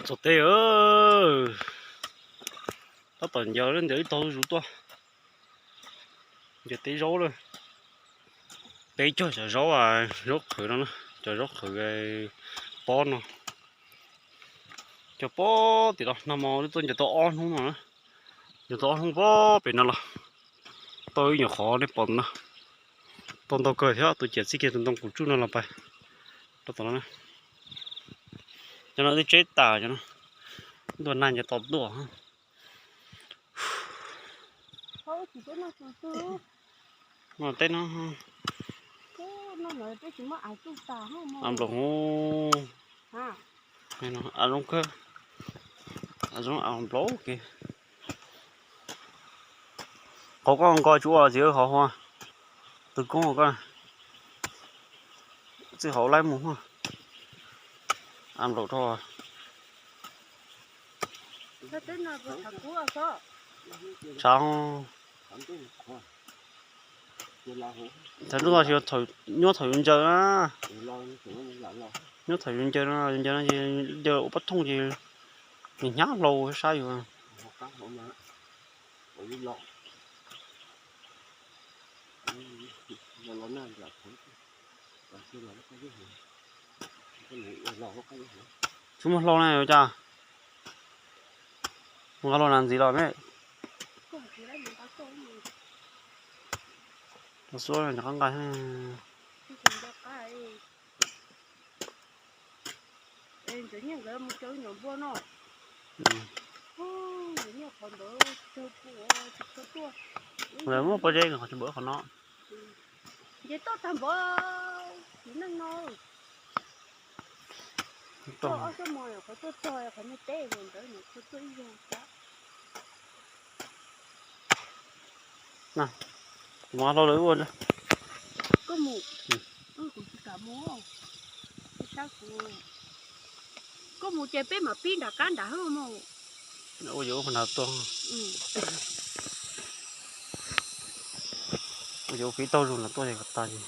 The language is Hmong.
Txog teb, tab tom ncaws ntawm ib tog zuj zus tuaj, ncaws teb zaub lawm. Peb cog cov zaub, zaub qhwv no na, cov zaub qhwv pob no. Cog pob tim no, nag hmo twb tuaj ncaws tau ob hnub no na. Ncaws tau ob hnub pob pem no los tau ib nyuag qhov nej pom no. Tau ntau kawg thiab, tus ciam txij kiag tus ntoo kuv tsuj no los pais rau tom no. Cov no twb tseb tas cov no, ntuj nag ncaws tau tuaj. No teb no, av nplaum, av zoo kawg, av zoo av nplaum kiag. Qhov koj nko tsis ua txiv hov hua, tus koob koj txij hauv laib mus, av nplaum rau. Tsam, thaum ntub no tsis, nyuaj thaum yus ncaws na, nyuaj thaum yus ncaws no, yus ncaws no ces ncaws ua pob thooj ces nws hnyav hlau sab yus. Tsis muaj hlau na ua cas? Mus nqa hlau na ntxiv los me. Los xub nqa nqa. Lawv muab pob zeb qhov tsis npaum qhov no. Nce toj tag npaum, txiv neej no. Toj ob xuab moos qhov tuaj txog qhov niag teb ntawd nws tuaj ib zaug xwb. Kuv mus hlau lawv ua. Koj mus, kuv tsis kam mus, sab kuv. Koj mus ces peb mam pib nram qab nram hauv mus. Ua yuav ua qhov nrad tuaj. Ua yuav ua pib taug zog nrad tuaj ces kom tas ces.